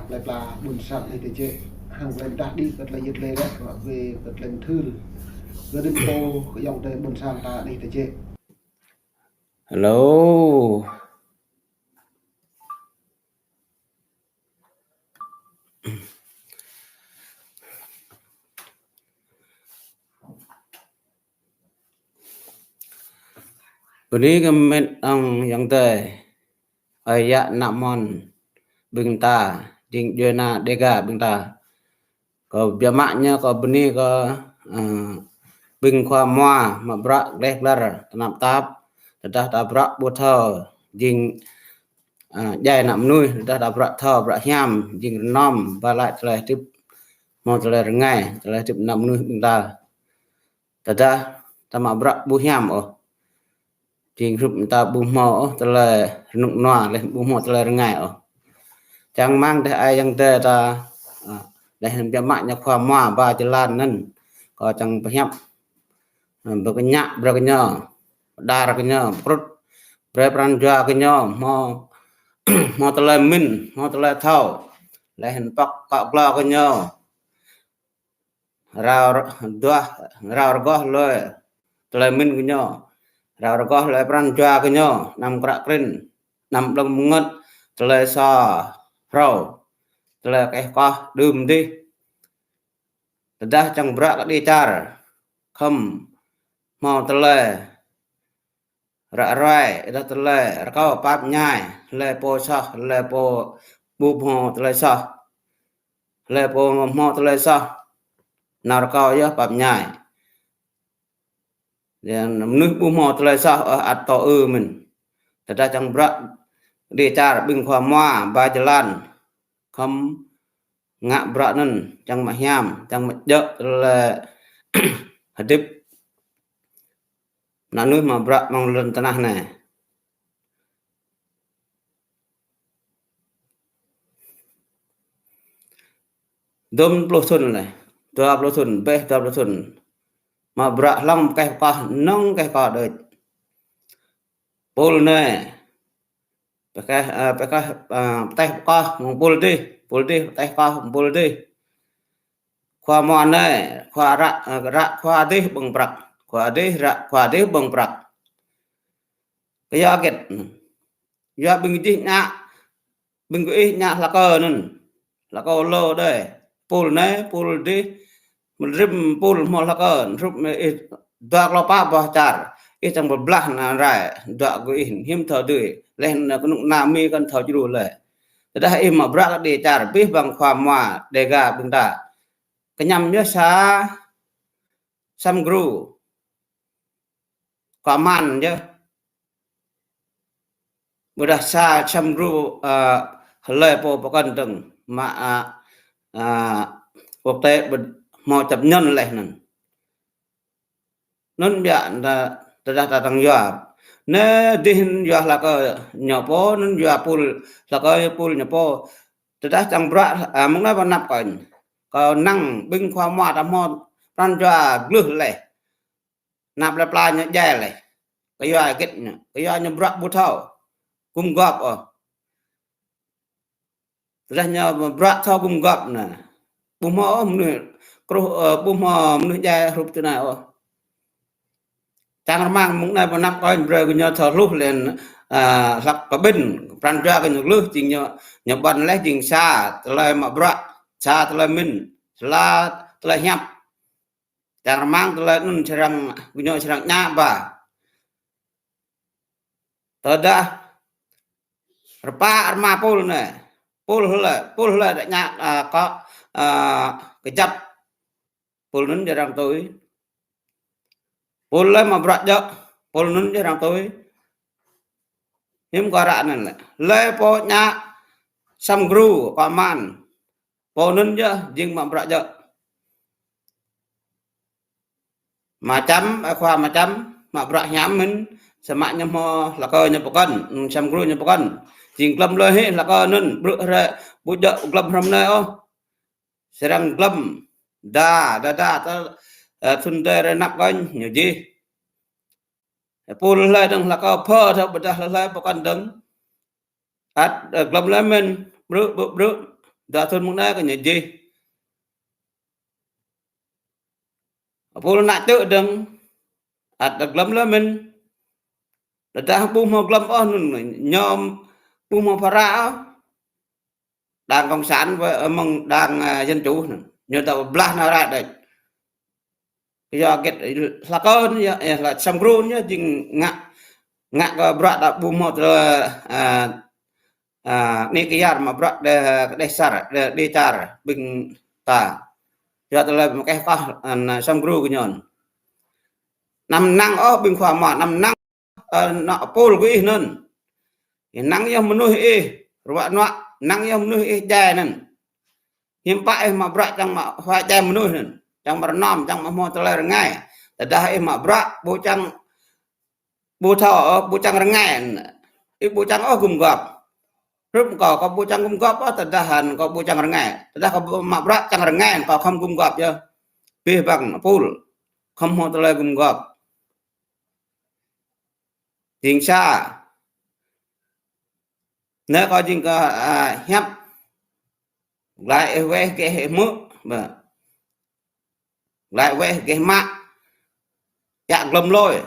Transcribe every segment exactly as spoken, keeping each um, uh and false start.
Plơi pla ƀôn sang anih tơjĕ. Hăng plơi pla đih kơ tơlơi yit lĕ ră, kơ tơlơi thưl. Kơ đĭ pô kơ ayŏng adơi ƀôn sang ta anih tơjĕ. Hello. Bơni kơ mĕt ŏng ayŏng adơi. Ơi yă ană mơnuih ƀing ta, jing djuai ania Dêga ƀing ta. Kâo biă mă ñu kâo bơni kơ, ơ, ƀing khua mua mă bruă gleh glar tơnap tap, tơdah ta bruă ƀu thâo jing, ơ, djai ană mơnuih, tơdah ta bruă thâo, bruă hiam, jing rơnŏm, ba laĭ tơlơi hơdip, hmâo tơlơi rơngai, tơlơi hơdip ană mơnuih ƀing ta. Tơdah ta mă bruă ƀu hiam ôh, jing hrup ta ƀu hmâo ôh tơlơi rơnŭk rơnua, laih ƀu hmâo tơlơi rơngai ôh. Čang rơmang đah ai ayŏng adơi ta, ơ, laih biă mă ñu khua mua ba jơlan anŭn, kâo čang pơhiăp, ơ, pơkơñă brơi kơ ñu, pơđar kơ ñu, pơkrŭt brơi pran jua kơ ñu, hmâo, hmâo tơlơi mĭn, hmâo tơlơi thâo, laih pŏk akŏ glô kơ ñu. Rao r-, duah, rao rơgoh lui tơlơi mĭn kơ ñu. Rao rơgoh lui pran jua kơ ñu, anăm kră krĭn, anăm blơ̆ng mơngơ̆t tơlơi sa hrâo, tơlơi kơh koh đưm dih. Tơdah čang bruă kơđi čar, khŏm hmâo tơlơi ră ruai, dah tơlơi rơkâo pap mơñai, hlơi pô soh, hlơi pô ƀu hmâo tơlơi soh, hlơi pô hmâo tơlơi soh, nao rơkâo yơh pap mơñai. Yang mơnuih ƀu hmâo tơlơi soh, ơ, ăt tŏ ư mơ̆n. Tơdah čang bruă kơđi čar ƀing khua mua ba jơlan, khŏm ngă bruă anŭn, čang mă hiam, čang mă djơ̆ tơlơi hơdip ană mơnuih mă bruă amăng lŏn tơnah anai. Dŭm pluh thŭn laih, dua pluh thŭn, ƀĕ dua pluh thŭn. Mă bruă hlŏng pơkeh pơkoh, nŏng keh kơ đôč. Pôl anai pơkeh, ơ, pơkeh, ơ, pơteh pơkoh mơ̆ng pôl dih, pôl dih pơteh pơkoh mơ̆ng pôl dih. Khua mua anai, khua ră, ơ, ră khua dih ƀơ̆ng prăk, khua dih ră khua dih ƀơ̆ng prăk. Kơ yua hơget? Yua ƀing dih ngă, ƀing gơih ngă hlakơ anŭn. Hlakơ lŏ đơi. Pôl anai, pôl dih, mơ̆ng rĭm pôl hmâo hlakơ, hrup mơ̆ ih dua klâo pă boh čar, ih čang pơblah ană rai, dua gơih hiư̆m thâo dưi, laih anŭn kơnuk kơna Mi kăn thâo djru lơi. Tơdah ih mă bruă kơđi čar, abih bang khua mua Dêga ƀing ta. Kơñăm yơh sa Sam Gru. Kơ man yơh. Ƀôdah sa Sam Gru, ơ, hlơi pô pơkŏn dơ̆ng mă, ơ, ơ, quốc tế ƀu hmâo chấp nhận laih anŭn. Anŭn biă ta, tơdah ta tăng yua. Anai dih yua hlakơ ñu pô, anŭn yua pôl hlakơ pôl ñu pô. Tơdah čang bruă, ơ, mơ̆ng anai pơ anăp kơ ñu. Kơ năng ƀing khua mua ta hmâo pran jua glưh laih. Anăp plơi pla ñu djai laih. Kơ yua hơget ñu, kơ yua ñu bruă ƀu thâo gum gŏp ôh. Tơdah ñu bruă thâo gum gŏp anai, ƀu hmâo ôh mơnuih kruh, ơ, ƀu hmâo mơnuih djai hrup tui anai ôh. Čang rơmang mơ̆ng anai pơ anăp kơ ñu brơi kơ ñu thâo hluh laih, ơ, hlăk pơƀĭn, pran jua kơ ñu glưh, jing ñu, ñu ƀuăn laih jing sa tơlơi mă bruă, sa tơlơi mĭn, sa tơlơi hiăp. Čang rơmang tơlơi anŭn srăng, gơñu srăng ngă ba. Tơdah rơpa rơma pôl anai. Pôl hlơi, pôl hlơi đa ngă, ơ, kơ, ơ, kơjăp. Pôl anŭn jing arăng tui. Pôl hlơi mă bruă djơ̆, pôl anŭn jing arăng tui. Hiư̆m kơ ră anŭn lĕ. Hlơi pô ngă Sam Gru kơ man. Pô anŭn yơh jing mă bruă djơ̆. Mă čăm, ơ, khua mă čăm, mă bruă hiam mơ̆n, samơ̆ ñu hmâo hlakơ ñu pơkŏn, Sam Gru ñu pơkŏn. Jing glŏm lơi hĭ hlakơ anŭn, brư̆ hrơi, ƀu djơ̆ glŏm hrŏm anai ôh. Srăng glŏm, đa, đa, đa, tơ, ơ, thŭn tơ hrơi anăp kơ ñu jih. Pôl hlơi dơ̆ng hlakơ phơ thâo ƀôdah hlơi pơkŏn dơ̆ng. Ăt, ơ, glŏm lơi mơ̆n, brư̆, brư̆, brư̆. Dua thŭn mơ̆ng anai kơ ñu jih. Pul ană čư̆ dơ̆ng, ăt đa glăm lơ mĭn. Tơdah ƀu hmâo glăm ôh anŭn, ñu ƀu hmâo phara ôh. Đảng Cộng sản với, ơ, mơ̆ng đảng, à, Dân Chủ anŭn. Ñu ta blah nao rai đĕč. Yua hơget, ơ, hlak ơn yơh, ơ, hlak săm grun yơh, jing ngă, ngă kơ bruă ta ƀu hmâo tơlơi, à, à, anai kơ yar mă bruă đe, đe sar, đe, đe čar, ƀing ta. Yua tơlơi mă keh kah, à, săm gru kơ ñu. Anăm năng ôh ƀing khua mă, anăm năng, ơ, anŏ pul kơ ih anŭn. Ih năng yơh mơnuih ih, ruă nuă, năng yơh mơnuih ih djai anŭn. Hiư̆m pă ih mă bruă čang mă huai djai mơnuih anŭn. Čang mă rơnŏm, čang mă hmâo tơlơi rơngai. Tơdah ih mă bruă, ƀu čang ƀu thâo, ơ, ƀu čang rơngai. Ih ƀu čang ôh gum gŏp. Hrup kâo, kâo ƀu čang gum gŏp ôh, tơdah hăn kâo ƀu čang rơngai. Tơdah kâo ƀu mă bruă čang rơngai, kâo khŏm gum gŏp yơh. Abih bang pul. Khŏm hmâo tơlơi gum gŏp. Jing sa. Anai kâo jing kơ, à, hiăp. Glăi ih weh geh ih hmư̆. Ƀă. Glăi weh geh mă. Djă glŏm lôi.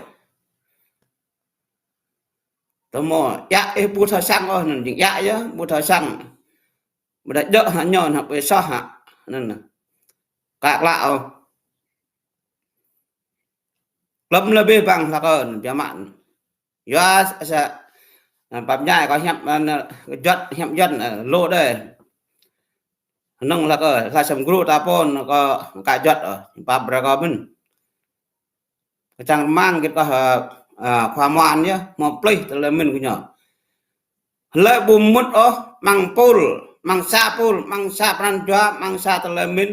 Tơmô, djă ih ƀu thâo săng ôh, anŭn jing djă yơh, ƀu thâo săng. Ƀu đa djơ̆ hă ñu, hă ƀu soh hă. Anŭn. Kă klă ôh. Glŏm lơ abih bang hlak ơn, biă mă. Yua sa, sa, pap ñai kâo hiăp, ơ, juăt, hiăp juăt, ơ, lô đơi. Hơnơ̆ng hlak ơ, hlak săm gru ta pô kâo kă juăt, ơ, pap brơi kâo mĭn. Kơ čang rơmang git kâo, ơ, ơ, khua mă anŭn yơh, hmâo plih tơlơi mĭn kơ ñu. Hlơi ƀu mŭt ôh, amăng pul, amăng sa pul, amăng sa pran jua, amăng sa tơlơi mĭn.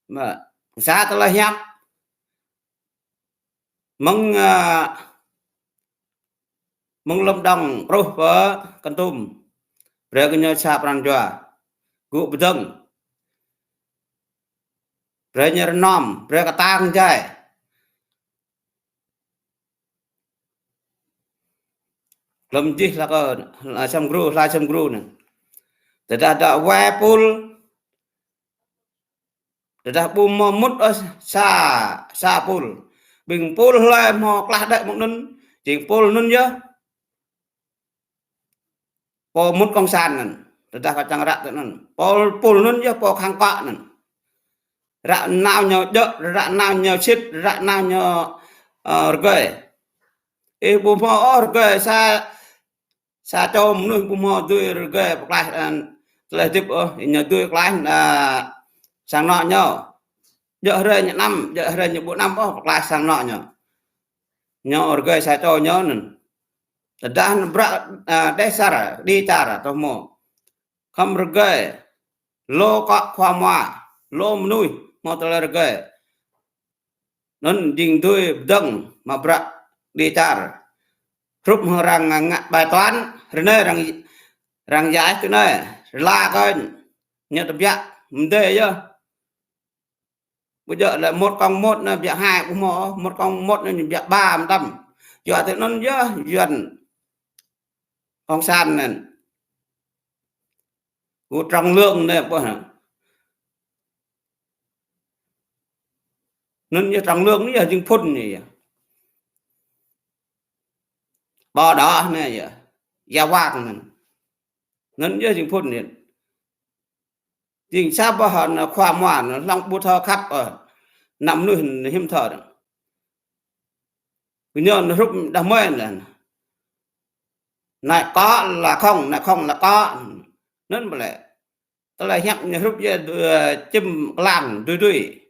Mă, sa tơlơi hiăp. Mơ̆ng, ơ, mơ̆ng Lâm Đồng truh pơ Kon Tum. Brơi kơ ñu sa pran jua. Gŭ pơdơ̆ng. Brơi ñu rơnŏm, brơi kơtang jai. Glŏm jih hlak ơ, hlak săm gru, hlak săm gru anŭn. Tơdah dŏ wai pul, tơdah ƀu hmâo mŭt ôh sa, sa pul. Ƀing pul hlơi hmâo klah đĕ mơ̆ng anŭn, jing pul anŭn yơh. Pô mŭt cộng sản anŭn. Tơdah kâo čang ră tui anŭn. Pô pul anŭn yơh pô khăng kŏ anŭn. Ră nao ñu djơ̆, ră nao ñu sĭt, ră nao ñu, ơ, rơgơi. Ih ƀu hmâo ôh rơgơi sa, sa čô mơnuih ƀu hmâo dưi rơgơi pơklaih, ơ, tơlơi hơdip ôh, ñu dưi klaih, ơ, sang anŏ ñu. Djơ̆ hrơi ñu anăm, djơ̆ hrơi ñu ƀu anăm ôh pơklaih sang anŏ ñu. Ñu rơgơi sa čô ñu anŭn. Tơdah bruă, ơ, đe sar, đe čar, tơhmô. Khŏm rơgơi, lô kŏ khua mua, lô mơnuih, hmâo tơlơi rơgơi. Anŭn jing dưi pơdơ̆ng mă bruă đe čar. Hrup hăng arăng ngă bài toán, rơnai arăng, arăng giải tui anai, rơla kơnh, ñu tơbiă, mơdơi yơh. Ƀu djơ̆ lĕ một cộng một anai biă hai ƀu hmâo, một cộng một anai biă ba mơtam. Yua tui anŭn yơh, Yuan cộng sản anŭn. Gŭ trăng lương anai ƀuh anŭn. Anŭn yơh trăng lương anai yơh jing phŭn anai yơh. Bò đỏ anai yơh. Yua wang anŭn. Anŭn yơh jing phŭn anai. Jing sa ƀôh anŭn khua mua anŭn hlŏng ƀu thâo khăp, ơ, anăm mơnuih hiư̆m thâo dơ̆ng. Kơ ñu anŭn hrup đah mơi anŭn. Nói có là không, nói không là có. Anŭn ƀu lĕ. Tơlơi hiăp ñu hrup yơh, ơ, čim klang dui dui.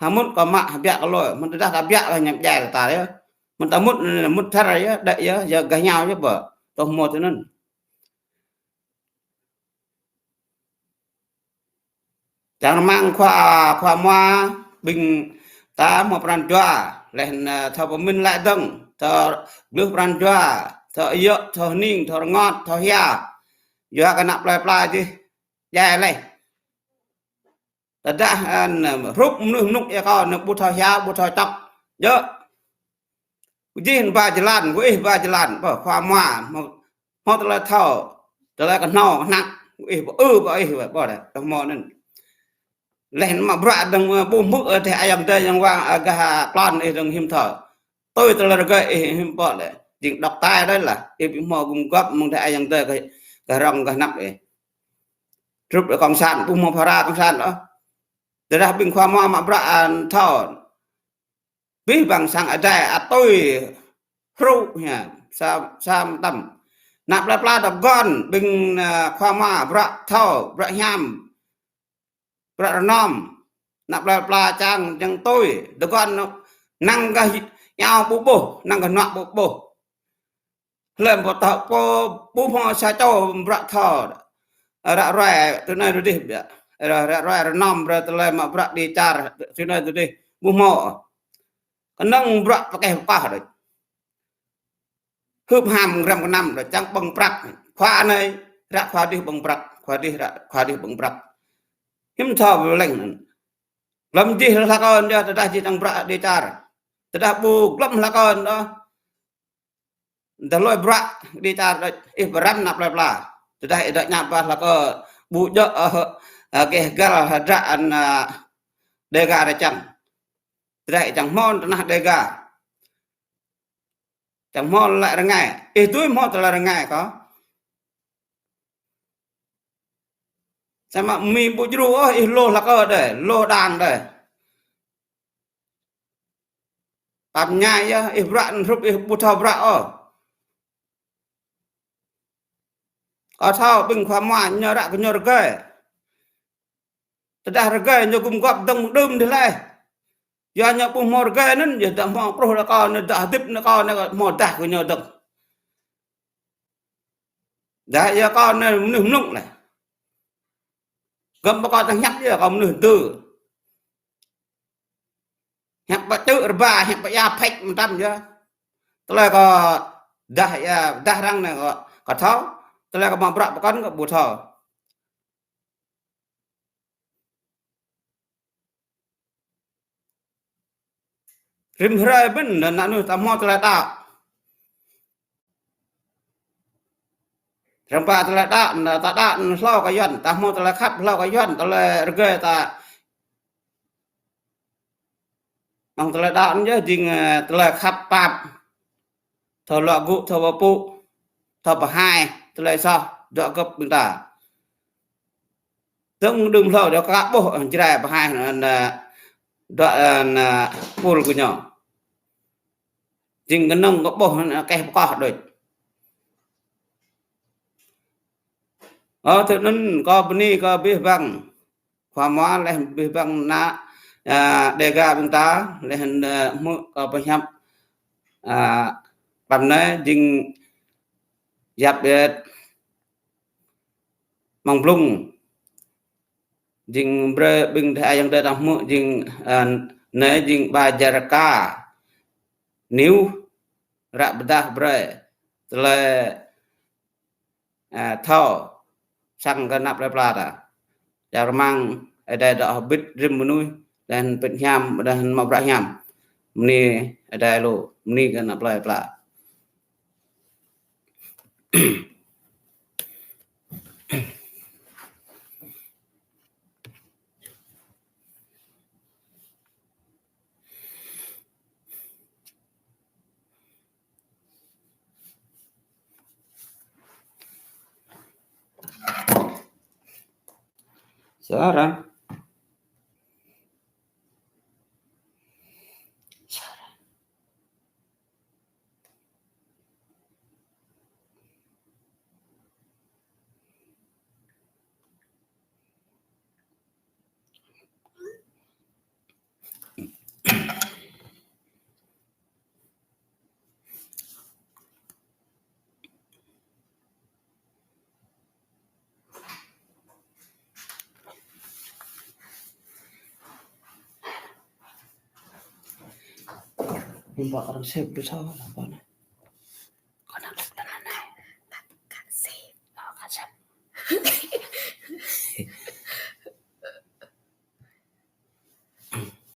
Hơmŭt kơ mă, hơbiă kơ lôi. Mơ̆n tơdah ta biă kơ ñu djai ta yơh. Mơ̆n ta mŭt, mŭt thar yơh, đĕ yơh, yơh gah ñu yơh ƀă. Tơhmô tui anŭn. Čang rơmang khua, khua mua ƀing ta hmâo pran jua, laih anŭn, ơ, thâo pơmĭn laih dơ̆ng, thâo glưh pran jua, thâo yơ̆, thâo hning, thâo rơngot, thâo hia. Yua kơ ană plơi pla jih djai laih. Tơdah, ơ, hrup mơnuih mơnŭk yơh kâo, anŭn ƀu thâo hia, ƀu thâo čŏk. Yơh. Kơ jih ba jơlan, kơ ih ba jơlan, ƀă khua mua, hmâo, hmâo tơlơi thâo, tơlơi kơhnâo, kơhnăk. Ih ƀu ư ƀu ih ƀu đa, tơhmô anŭn. Laih anŭn mă bruă dơ̆ng, ƀu hmư̆, ơ, tơlơi ayŏng adơi yang wang, ơ, gah klon ih dơ̆ng hiư̆m thâo. Tui tơlơi rơgơi ih hiư̆m pô lĕ. Jing độc tài đôč lah. Ih ƀu hmâo gum gŏp mơ̆ng tơlơi ayŏng adơi gah, gah rŏng gah anăp ih. Hrup đa cộng sản, ƀu hmâo phara cộng sản ôh. Tơdah ƀing khua mua mă bruă, ơ, thâo. Abih bang sang adai atui hruh hia, sa, sa mơtam. Ană plơi pla dŏ gơ̆n, ƀing, ơ, khua mua bruă thâo, bruă hiam, bruă rơnŏm. Ană plơi pla čang, čang tui, dŏ gơ̆n năng gah iâu ƀu ƀuh, năng gah nuă ƀu ƀuh. Hlơi pô thâo pô ƀu hmâo sa čô bruă thâo. Ră ruai tui anai tui adih biă. Ră, ră ruai rơnŏm brơi tơlơi mă bruă dêh čar tui anai tui adih. Ƀu hmâo. Kơnơ̆ng bruă pơkeh pơkah đôč. Hưp ham gram gơnam đôč, čang ƀơ̆ng prăk. Khua anai, ră khua adih ƀơ̆ng prăk. Khua adih ră, khua adih ƀơ̆ng prăk. Hiư̆m thâo ƀu leng anŭn. Glŏm jih hlakơn yơh, tơdah jih čang bruă dêh čar. Tơdah ƀu glŏm hlakơn đôč. Tơlơi bruă dêh čar đôč, ih pơrăm ană plơi pla. Tơdah ih dŏ ñăp bah hlakơ ƀu djơ̆, ơ, ơ, geh găl hơdră anŭn, ơ, Dega rơčang. Tơdah ih čang hmâo tơnah Dega. Čang hmâo tơlơi rơngai. Ih tui hmâo tơlơi rơngai kơ. Samơ̆ mĭ ƀu djru ôh, ih lôh hlakơ đơi, lôh đang đơi. Pap ñai yơh, ih bruă anŭn hrup ih ƀu thâo bruă ôh. Kâo thâo ƀing khua mua ñu ră kơ ñu rơgơi. Tơdah rơgơi ñu gum gŏp dơ̆ng mơ̆ng đưm dih laih. Yua ñu ƀu hmâo rơgơi anŭn, yua dŏ hmâo pruh đa kâo anai, dŏ hơdip anai kâo anai, hmâo dah kơ ñu dơ̆ng. Dah yua kâo anai mơnuih mlŭk laih. Gơ̆m ƀu kâo tơ̆ng hiăp yua kâo mơnuih dư. Hiăp ƀu čư̆ rơba, hiăp ƀu ia phĕč mơtam yua. Tơlơi kâo dah ia, dah arăng anai kâo, kâo thâo. Tơlơi kâo mă bruă pơkŏn kâo ƀu thâo. Rĭm hrơi ƀing ană mơnuih ta hmâo tơlơi đaŏ. Rơ̆ng pă tơlơi đaŏ, ta đaŏ hlâo kơ Yuan, ta hmâo tơlơi khăp hlâo kơ Yuan, tơlơi rơgơi ta. Mơ̆ng tơlơi đaŏ anŭn yơh jing, ơ, tơlơi khăp pap. Thâo luă gŭ, thâo pơpŭ, thâo pơhaih tơlơi soh dŏ gơ̆p ƀing ta. Dơ̆ng đưm hlâo dŏ kơ ƀuh, ơ, Jrai pơhaih anŭn, ơ, dŏ, ơ, anŭn, ơ, pul kơ ñu. Jing kơnơ̆ng kơ ƀuh, ơ, keh pơkŏh đôč. Ơ, tui anŭn kâo bơni kơ abih bang khua mua laih abih bang ană, ơ, Dega ƀing ta, laih anŭn, ơ, hmư̆ kâo pơhiăp, ơ, pap anai jing yap yet mơ̆ng blung. Jing brơi ƀing tơlơi ayŏng adơi ta hmư̆ jing, ơ, anai jing Bajaraka News ră pơdah brơi tơlơi, ơ, thâo sang kơ ană plơi pla ta. Čar rơmang adai dŏ hơbĭt rĭm mơnuih, laih anŭn pĭt hiam, laih anŭn mă bruă hiam. Bơni adai lu, bơni kơ ană plơi pla. Sara. Hiư̆m pă arăng sep đôč hă, laih anŭn